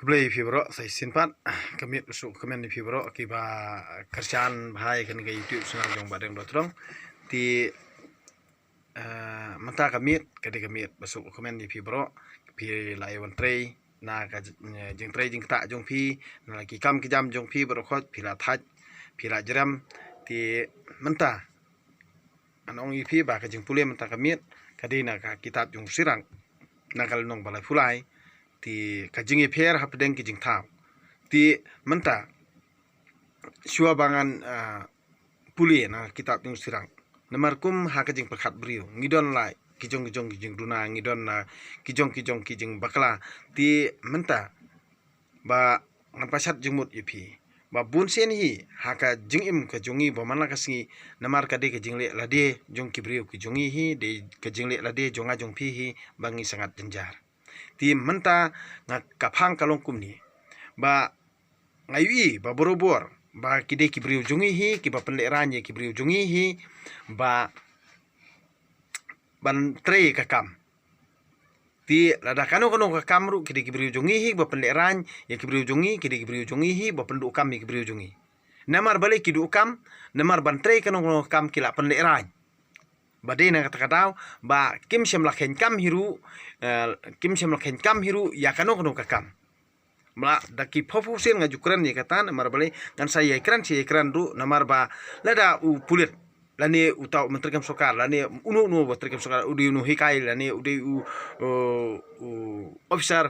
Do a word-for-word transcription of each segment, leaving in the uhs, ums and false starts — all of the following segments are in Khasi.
Khublei phi baroh, sa shisien pat ka miet ba suk kmen ïa phi baroh kiba kyrshan bha ïa kane ka YouTube channel jong Bahdeng Dohtdong. Te mynta ka miet ka dei ka miet ba suk kmen ïa phi baroh. Phi la ïa wan trei na ka jingtrei jingktah jong phi, na la ki kam ki jam jong phi baroh khoit phi la thait, phi la jrem. Te mynta ngan ong ïa phi ba ka jingpule mynta ka miet ka dei na ka kitab jong u Sirang, na ka lynnong ba laiphew lai. Te ka jingïapher hapdeng ki jingthaw. Te mynta shuwa ba ngan pule na ka kitab jong u Sirang, namar kum ha ka jingpyrkhat briew ngi don la ki jong ki jong ki jingduna, ngi don la ki jong ki jong ki jingbakla. Te mynta ba ngan pashat jingmut ïa phi ba bun sien hi ha ka jingim ka jong ngi ba man la ka sngi, namar ka dei ka jingleh lade jong ki briew ki jong ngi hi, dei ka jingleh lade jong nga jong phi hi ba ngi sangat jynjar. Te mynta nga ka phang ka long kumne ba nga ïohi ba barobor ba ki dei ki briew jong ngi hi kiba pynlehraiñ ïa ki briew jong ngi hi ba ban trei ka kam. Te lada kano kano ka kam ruh ki dei ki briew jong ngi hi ba pynlehraiñ ïa ki briew jong ngi, ki dei ki briew jong ngi hi ba pynduh kam ïa ki briew jong ngi. Namar balei ki duh kam? Namar ban trei kano kano ka kam ki la pynlehraiñ. Ba dei na kata ka daw ba kim shym la kheiñ kam hi ruh, kim shym la kheiñ kam hi ruh ïa kano kano ka kam. Mla da ki phew phew sien nga ju kren ïa kata, namar balei ngan sa ïai kren, sa ïai kren ruh, namar ba lada u pulit lane uta u myntri kam sorkar lane uno uno ba trei kam sorkar, u dei u nonghikai lane u dei u officer,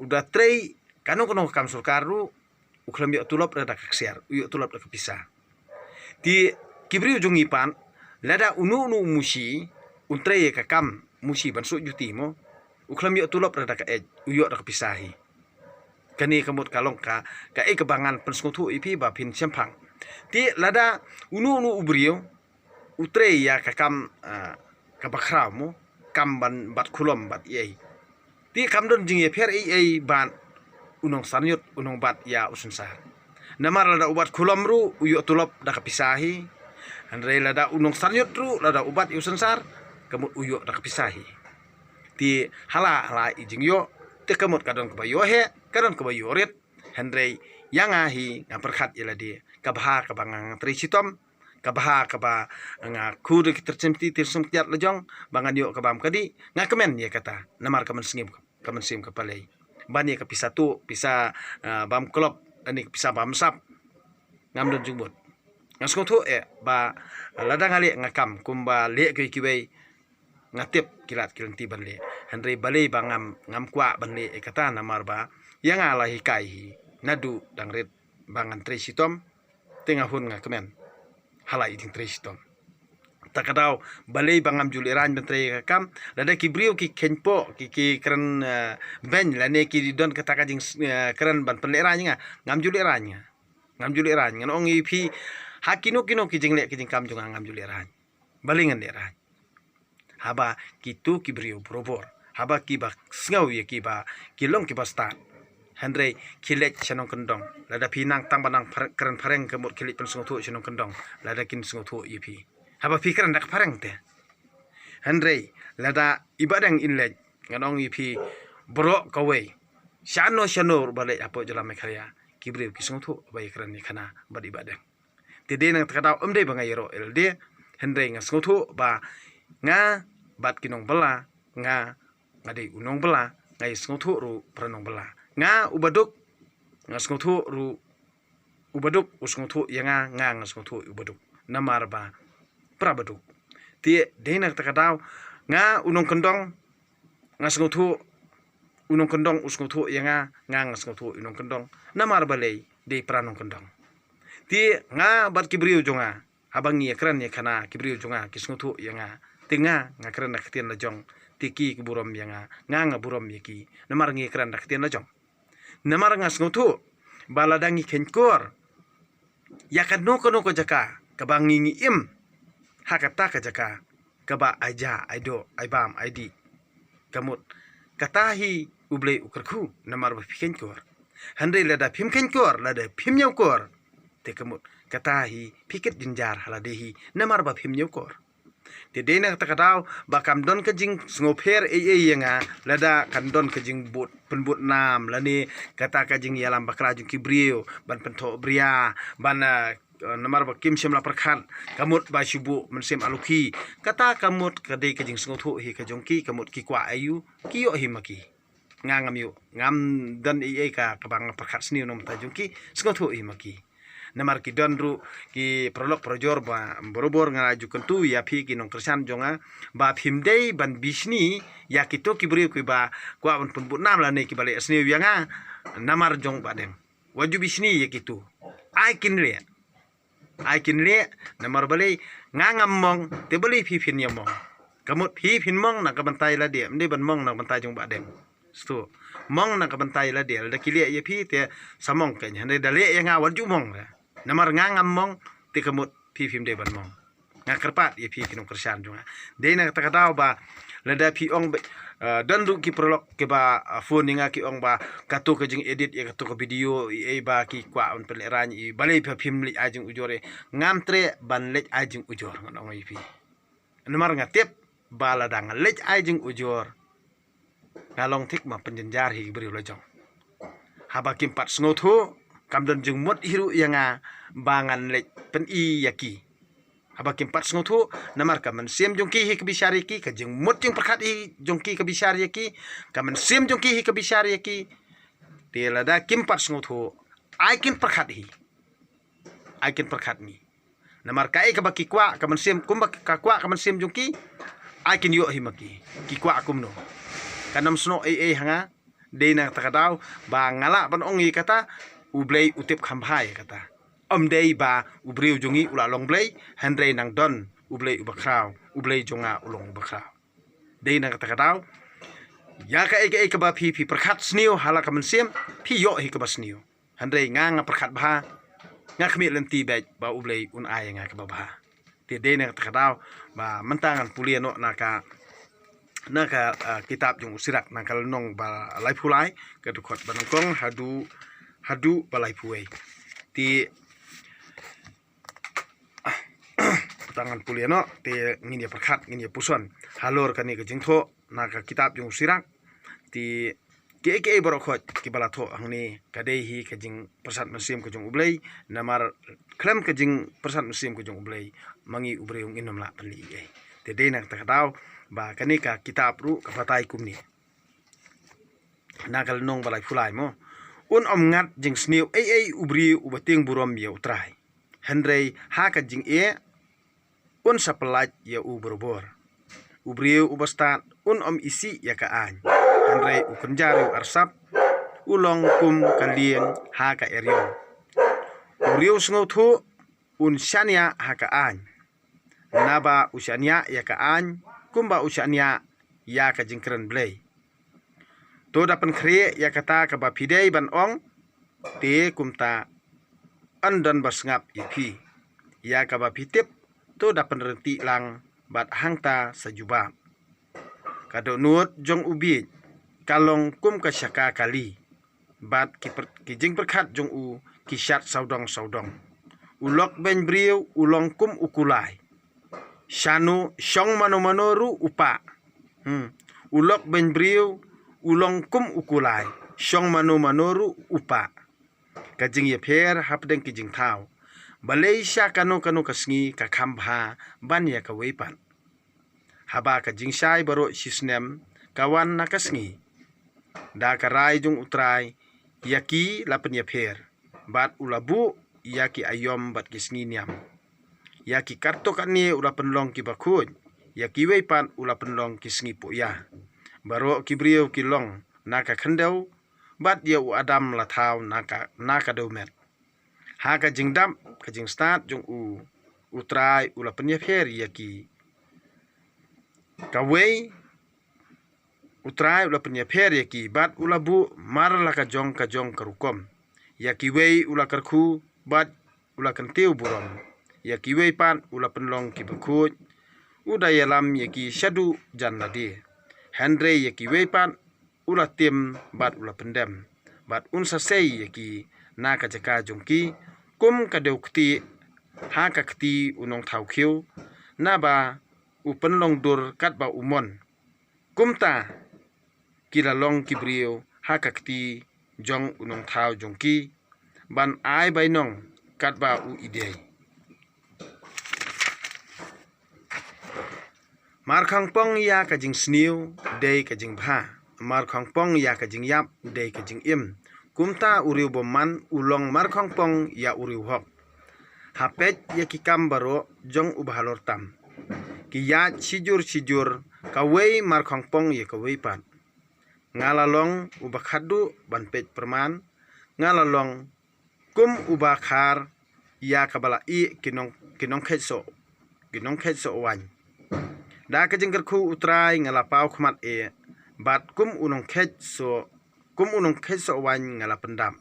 u da trei kano kano ka kam sorkar ruh, u khlem ïoh tulop da ka ksiar, u ïoh tulop da ka pisa. Te ki briew jong ngi pat, lada uno uno u mushi un trei ïa ka kam mushi ban suk juti mo, u khlem ïoh tulop da ka ej, u ïoh da ka pisa hi. Kane ka mut ka long ka kaei kaba ngan pynsngewthuh ïa phi ba phin shemphang. Te lada uno uno u briew u trei ïa ka kam kaba khraw mo, kam ban bat khulom bat ei ei, te kam don jingïapher ei ei bad u nongsarñiut u nongbat ïa u synsar. Namar lada u bat khulom ruh u ïoh tulop da ka pisa hi. Hynrei lada u nongsarñiut ruh lada u bat ïa u synsar, ka mut u ïoh da ka pisa hi. Te hala hala i jingïoh, te ka mut ka don kaba ïoh heh, ka don kaba ïoh rit. Hynrei ïa nga hi nga pyrkhat ïa lade, ka bha kaba nga trei shitom, ka bha kaba nga khuid ki tyrchim ti tyrchim kiat la jong ba ngan ïoh kaba ym ka dei, nga kmen ïa kata namar ka mynsiem, ka mynsiem ka palei. Ban ïa ka pisa tuh, pisa bam klop, ani ka pisa bam sap, ngam don jingmut. Nga sngewthuh eh ba lada nga leh nga kam kumba leh kiwei kiwei, nga tip ki lad ki lynti ban leh. Hynrei balei ba ngam, ngam kwah ban leh ïa kata, namar ba ïa nga la hikai hi naduh dang rit ba ngan trei shitom, te nga hun nga kmen hala i jingtrei shitom. Ta ka daw balei ba ngam ju lehraiñ ban trei ïa ka kam? Lada ki briew ki kheiñpoh, ki, ki kren beiñ lane ki don kata ka jingkren ban pynlehraiñ ïa nga, ngam ju lehraiñ nga. Ngam ju lehraiñ. Ngan ong ïa phi, ha kino kino ki jingleh ki jingkam jong nga ngam ju lehraiñ. Balei ngan lehraiñ? Haba kito ki briew barobor, haba kiba sngew ïa kiba ki long kiba stad. Hynrei ki leit sha nongkyndong. Lada phi nang tang ba nang kren phareng, ka mut ki leit pynsngewthuh sha nongkyndong lada kin sngewthuh ïa phi. Haba phi kren da ka phareng te. Hynrei lada i Bahdeng in leit, ngan ong ïa phi, baroh kawei, shano shano ba leit hapoh jylla Meghalaya, ki briew ki sngewthuh ba i kren ïa khana bad i Bahdeng. Te dei na kata ka daw ym dei ba nga ïaroh ïa lade, hynrei nga sngewthuh ba nga bad ki nongbylla, nga, nga dei u nongbylla, nga ïa sngewthuh ruh para nongbylla. Nga u baduk, nga sngewthuh ruh u baduk u sngewthuh ïa nga, nga, nga sngewthuh u baduk. Namar ba para baduk. Te dei na kata ka daw nga u nongkyndong, nga sngewthuh u nongkyndong u sngewthuh ïa nga, nga, nga sngewthuh u nongkyndong. Namar balei? Dei para nongkyndong. Te nga bad ki briew jong nga, haba ngi ïa kren ïa khana ki briew jong nga ki sngewthuh ïa nga, te nga, nga kren da ka ktien la jong, te ki ki burom ïa nga, nga, nga burom ïa ki. Namar ngi ïa kren da ka ktien la jong. Namar nga sngewthuh ba lada ngi kheiñkor ïa kano kano ka jaka kaba ngi, ngi im ha kata ka jaka kaba ai ja, ai doh, ai bam, ai dih, ka mut kata hi U Blei u kyrkhu namar ba phi kheiñkor. Hynrei lada phim kheiñkor, lada phim ñiewkor, te ka mut kata hi phi kit jynjar ha lade hi namar ba phim ñiewkor. Te dei na kata ka daw ba kam don ka jingsngewpher ei ei ïa nga lada kan don ka jingbud pynbud nam lane kata ka jingïalam bakla jong ki briew ban pynthoh bria ban, ah, namar ba kim shym la pyrkhat, ka mut ba shu buh mynsiem alukhi. Kata ka mut ka dei ka jingsngewthuh hi ka jong ki, ka mut ki kwah aiu, ki ïoh hi ma ki. Nga ngam ïoh, ngam don ei ei ka, kaba nga pyrkhat sniew na ka bynta jong ki, sngewthuh hi ma ki. Namar ki don ruh ki paralok parajor ba barabor nga la ju kyntu ïa phi ki nongkyrshan jong nga ba phim dei ban bishni ïa kito ki briew kiba kwah ban pynbud nam lane kiba leh sniew ïa nga namar jong Bah Deng. Wat ju bishni ïa kito. Ai kin leh. Ai kin leh, namar balei nga ngam mong, te balei phi phin ïa mong. Ka mut phi phin mong na ka bynta ïa lade, ym dei ban mong na ka bynta jong Bah Deng. Sto. Mong na ka bynta ïa lade, lada ki leh ïa phi te sa mong kein, hynrei da leh ïa nga wat ju mong re. Namar nga ngam mong, te ka mut phi phim dei ban mong. Nga kyrpad ïa phi ki nongkyrshan jong nga. Dei na kata ka daw ba lada phi ong ba, ah, don ruh ki paralok kiba, ah, phone ïa nga ki ong ba kato ka jingedit ïa kato ka video ei ei ba ki kwah ban pynlehrain, i balei phi phim leit ai jingujor, i ngam treh ban leit ai jingujor, ngan ong ïa phi. Namar nga tip ba lada nga leit ai jingujor, nga long thik ma pynjynjar hi ki briew la jong. Haba kim pat sngewthuh, kam don jingmut hi ruh ïa nga ba ngan leit pyni ïa ki. Haba kim pat sngewthuh, namar ka mynsiem jong ki hi ka bishar ïa ki, ka jingmut jingpyrkhat hi jong ki ka bishar ïa ki, ka mynsiem jong ki hi ka bishar ïa ki. Te lada kim pat sngewthuh, ai kin pyrkhat hi. Ai kin pyrkhat ngi. Namar kaei kaba ki kwah ka mynsiem, kumba ka kwah ka mynsiem jong ki, ai kin ïoh hi ma ki. Ki kwah kumno. Kan ym snoh ei ei ha nga, dei na kata ka daw ba nga lah ban ong ïa kata, U Blei u tip kham bha ïa kata. Ym dei ba u briew jong ngi u la long Blei, hynrei nang don U Blei uba khraw, U Blei jong nga u long uba khraw. Dei na kata ka daw, ïa kaei kaei kaba phi, phi pyrkhat sniew ha la ka mynsiem, phi ïoh hi kaba sniew. Hynrei nga nga pyrkhat bha, nga khmih lynti beit ba U Blei un ai ïa nga kaba bha. Te dei na kata ka daw ba mynta ngan pule noh na ka, na ka, ah, kitab jong u Sirak, na ka lynnong ba laiphew lai, ka dkhot ba nyngkong haduh, haduh ba laiphew wei. Te tang ngan pule noh, te ngin ïa pyrkhat, ngin ïa puson halor kane ka jingthoh na ka kitab jong u Sirak. Te kiei kiei baroh khoit kiba la thoh hangne, ka dei hi ka jingpyrsad mynsiem ka jong U Blei, namar khlem ka jingpyrsad mynsiem ka jong U Blei, ma ngi u briew ngin ym lah pynlih ei ei. Te dei na kata ka daw ba kane ka kitab ruh ka batai kumne. Na ka lynnong ba laiphew lai mo. Un ym ngat jingsniew ei ei u briew uba tieng burom ïa U Trai. Hynrei ha ka jingeh un sa pyllait ïa u barabor. U briew uba stad un ym isih ïa ka aiñ, hynrei u kynja riew arsap u long kum ka lieng ha ka eriong. U briew sngewthuh un shaniah ha ka aiñ, naba u shaniah ïa ka aiñ kumba u shaniah ïa ka jingkren Blei. To da pynkhreh ïa kata kaba phi dei ban ong, te kumta yn don ba sngap ïa phi. Ïa kaba phi tip to da pynryntih lang bad hangta sa jubab. Ka dohnud jong u bieit ka long kum ka shaka kali, bad ki, ki jingpyrkhat jong u ki shad sawdong sawdong. U lok beiñ briew u long kum u kulai. Shano shong mano mano ruh u pah. Hmm. U lok beiñ briew u long kum u kulai. Shong mano mano ruh u pah. Ka jingïapher hapdeng ki jingthaw. Balei sha kano kano ka sngi ka kham bha ban ïa kawei pat. Haba ka jingshai baroh shisnem ka wan na ka sngi. Da ka rai jong U Trai ïa ki la pynïapher, bad u la buh ïa ki aïom bad ki sngi niam. Ïa ki katto katne u la pynlong ki bakhuid, ïa kiwei pat u la pynlong ki sngi puh ïa. Baroh ki briew ki long na ka khyndew, bad ïa u Adam la thaw na ka, na ka dewmet. Ha ka jingdap ka jingstad jong u, U Trai u la pynïapher ïa ki. Kawei, U Trai u la pynïapher ïa ki bad u la buh mar la ka jong ka jong ka rukom. Ïa kiwei u la kyrkhu bad u la kyntiew burom. Ïa kiwei pat u la pynlong ki bakhuid. U da ïalam ïa ki shaduh jan lade. Hynrei ïa kiwei pat u la tim bad u la pyndem, bad un sa sei ïa ki na ka jaka jong ki kum ka dew ktieh ha ka kti u nongthaw khiew, naba u pynlong dur katba u mon. Kumta ki la long ki briew ha ka kti jong u nongthaw jong ki, ban ai bainong katba u i dei. Markhongpong ïa ka jingsniew dei ka jingbha, markhongpong ïa ka jingïap dei ka jingim. Kumta u riewbymman u long markhongpong ïa u riewhok. Ha peit ïa ki kam baroh jong u bahalor tam, ki ïaid shijur shijur, kawei markhongpong ïa kawei pat. Nga la long u bakhatduh ban peit pyrman, nga la long kum u bakhar ïa kaba la ih ki nong, ki nongkhet soh, ki nongkhet soh waiñ. Da ka jingkyrkhu U Trai nga la paw khmat eh, bad kum u nongkhet soh, kum u nongkhet soh waiñ nga la pyndap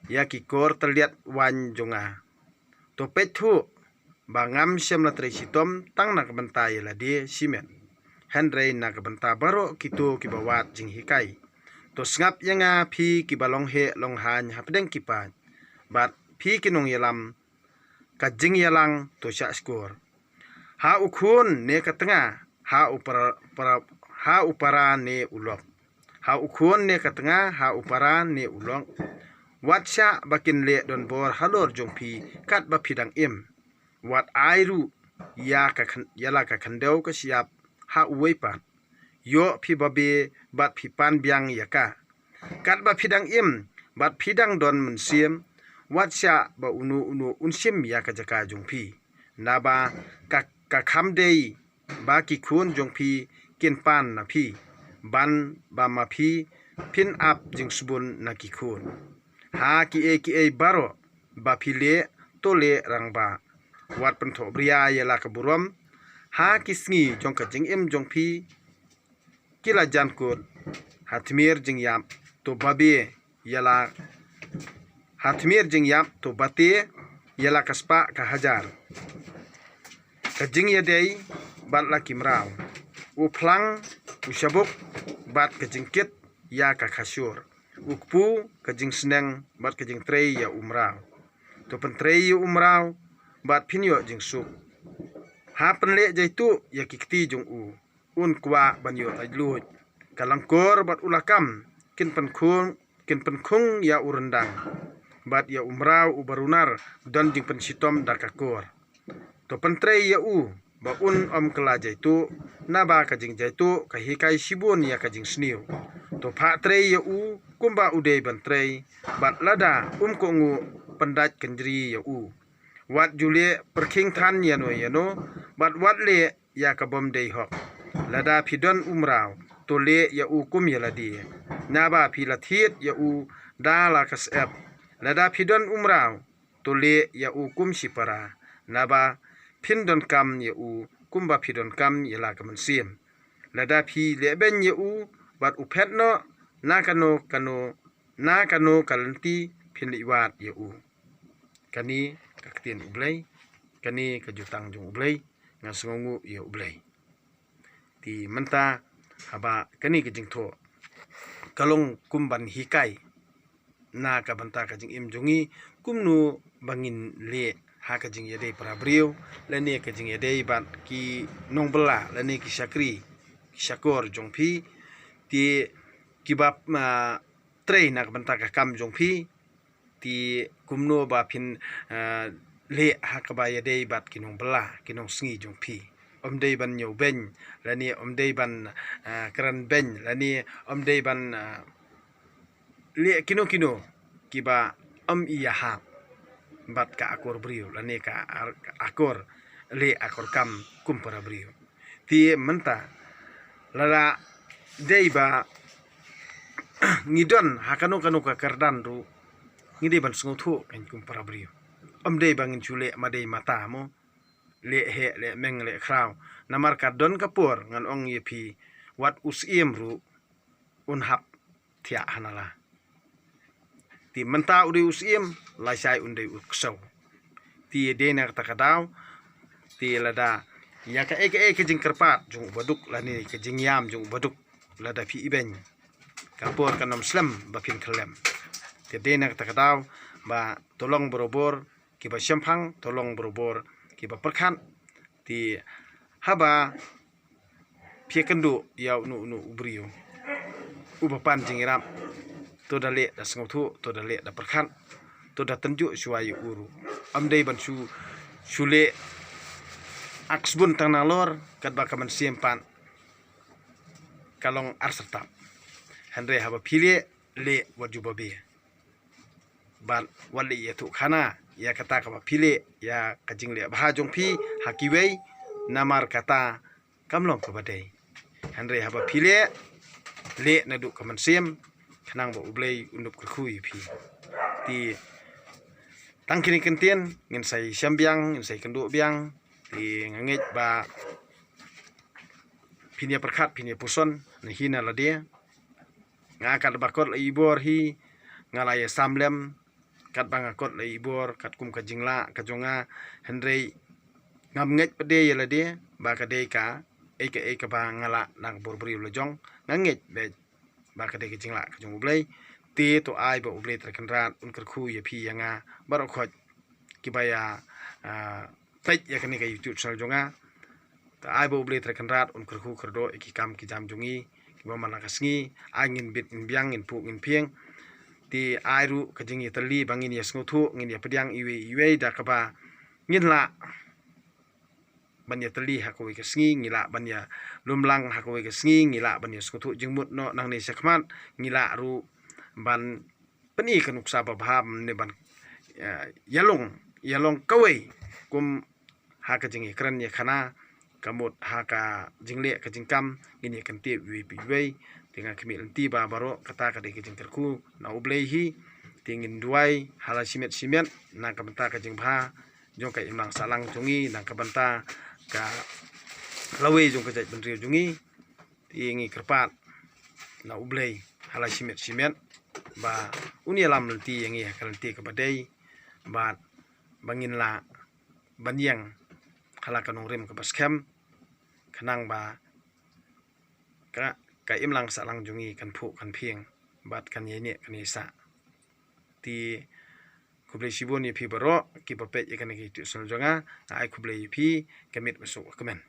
ïa ki kor tylliat waiñ jong nga. To peit thuh ba ngam shym la trei shitom tang na ka bynta ïa lade shimet, hynrei na ka bynta baroh kito kiba wad jinghikai. To sngap ïa nga phi kiba long heh long haiñ hapdeng ki paid, bad phi ki nongïalam ka jingïalang to shah shkor. Ha u khun ne ka tnga, ha u para, para, ha u para ne u lok, ha u khun ne ka tnga, ha u para ne u lok. Wat shah ba kin leh donbor halor jong phi katba phi dang im. Wat ai ruh ïa ka khan, ïa la ka khyndew ka shyiap ha uwei pat. Ïoh phi babe bad phi pan biang ïa ka. Katba phi dang im bad phi dang don mynsiem, wat shah ba uno uno un shim ïa ka jaka jong phi. Naba ka, ka kham dei ba ki khun jong phi kin pan na phi, ban ba ma phi phin ap jingsbun na ki khun. Ha kiei kiei baroh ba phi leh, to leh rangbah. Wat pynthohbria ïa la ka burom ha ki sngi jong ka jingim jong phi. Ki la jan kut ha tmier jingïap, to babe ïa la, ha tmier jingïap to bate ïa la ka spah ka hajar. Ka jingïadei bad la ki mraw, u phlang, u shabuk, bad ka jingkit ïa ka khashur, u kpu, ka jingsneng bad ka jingtrei ïa u mraw. To pyntrei ïa u mraw bad phin ïoh jingsuk. Ha pynleh jaituh ïa ki kti jong u, un kwah ban ïoh laitluid. Ka lyngkor bad u lakam kin pynkhung, kin pynkhung ïa u ryndang, bad ïa u mraw u barunar don jingpynshitom da ka kor. To pyntrei ïa u ba un ym kylla jaituh, naba ka jingjaituh ka hikai shibun ïa ka jingsniew. To phah trei ïa u kumba u dei ban trei, bad lada um kohnguh, pyndait kynjri ïa u. Wat ju leh pyrkhing than ïano ïano, bad wat leh ïa ka bym dei hok. Lada phi don u mraw, to leh ïa u kum ïa lade, naba phi la thied ïa u da la ka syep. Lada phi don u mraw, to leh ïa u kum shipara, naba phin donkam ïa u kumba phi donkam ïa la ka mynsiem. Lada phi lehbeiñ ïa u bad u phet noh, na kano kano, na kano ka lynti phin leit wad ïa u. Kane ka ktien U Blei, kane ka jutang jong U Blei. Nga sngewnguh ïa U Blei. Te mynta haba kane ka jingthoh ka long kum ban hikai na ka bynta ka jingim jong ngi, kumno ba ngin leh ha ka jingïadei para briew, lane ka jingïadei bad ki nongbylla, lane ki shakri, ki shakor jong phi, te kiba, ah, trei na ka bynta ka kam jong phi, te kumno ba phin, ah, leh ha kaba ïadei bad ki nongbylla, ki nongsngi jong phi. Ym dei ban ñiewbeiñ, lane ym dei ban, ah, krenbeiñ, lane ym dei ban, ah, leh kino kino kiba ym ïahap bad ka akor briew, lane ka ar-, akor, leh akor kam kum para briew. Te mynta lada dei ba ngi don ha kano kano ka kyrdan ruh, ngi dei ban sngewthuh kan kum para briew. Ym dei ba ngin shu leh ma dei mata mo, leh heh, leh meng, leh khraw. Namar ka don ka por, ngan ong ïa phi, wat u syiem ruh un hap thiah ha nala. Te mynta u dei u syiem, lashai un dei u ksew. Te dei na kata ka daw, te lada ïa kaei kaei ka jingkyrpad jong u baduk, lane ka jingïam jong u baduk, lada phi ibeiñ, ka por kan ym slem ba phin khyllem. Te dei na kata ka daw ba to long barabor kiba shemphang, to long barabor kiba pyrkhat. Te Haba phi ïakynduh ïa uno uno u briew uba pan jingïarap, to da leh da sngewthuh, to da leh da pyrkhat, to da tynjuh shuwa ïa u ruh. Ym dei ban shu, shu leh aksbun tang nalor, katba ka mynsiem pat ka long arsyrtap. Hynrei haba phi leh, leh wat ju babe. Bad wat leh ïathuh khana ïa kata kaba phi leh, ïa ka jingleh bha jong phi ha kiwei, namar kata kam long kaba dei. Hynrei haba phi leh, leh naduh ka mynsiem, khnang ba U Blei un ïoh kyrkhu ïa phi. Te tang kine ki kyntien ngin sa ïashem biang, ngin sa ïakynduh biang. Te nga ngeit ba phin ïa pyrkhat, phin ïa puson na hi na lade. Nga katba kot la i bor hi, nga la ïa sam lem katba nga kot la i bor, katkum ka jinglah ka jong nga. Hynrei ngam ngeit pat de ïa lade ba ka dei ka ei ka ei kaba nga lah na ka bor briew la jong. Nga ngeit beit ba ka dei ka jinglah ka jong U Blei. Te to ai ba U Blei Trai Kynrad un kyrkhu ïa phi ïa nga baroh khoit kiba ïa, ah, peit ïa kane ka YouTube channel jong nga. To ai ba U Blei Trai Kynrad un kyrkhu kyrdoh ïa ki kam ki jam jong ngi kiba man la ka sngi. Ai ngin bit ngin biang, ngin phuh ngin phieng. Te ai ruh ka jingïatylli ba ngin ïa sngewthuh, ngin ïa pdiang iwei iwei da kaba ngin lah ban ïatylli ha kawei ka sngi, ngi lah ban ïalumlang ha kawei ka sngi, ngi lah ban ïa sngewthuh jingmut noh nangne shakhmat, ngi lah ruh ban pyni ka nuksa babha ne ban, eh, ïalong, ïalong kawei kum ha ka jingïakren ïakhana, ka mut ha ka jingleh ka jingkam, ngin ïa kyntiew iwei pa iwei. Te nga khmih lynti ba baroh kata ka dei ka jingkyrkhu na U Blei hi. Te ngin duwai ha la shimet shimet na ka bynta ka jingbha jong ka imlang sahlang jong ngi, na ka bynta ka lawei jong ka jaitbynriew jong ngi. Te ngi kyrpad na U Blei ha la shimet shimet ba un ïalam lynti ïa ngi ha ka lynti kaba dei, bad ba ngin lah ban ïeng ha la ka nongrim kaba skhem, khnang ba ka, ka imlang sahlang jong ngi kan phuh kan phieng bad kan ïaineh kan ïaisah. Te khublei shibun ïa phi baroh kiba peit ïa kane ka YouTube channel jong nga. Nga ai khublei ïa phi, ka miet ba suk ka kmen.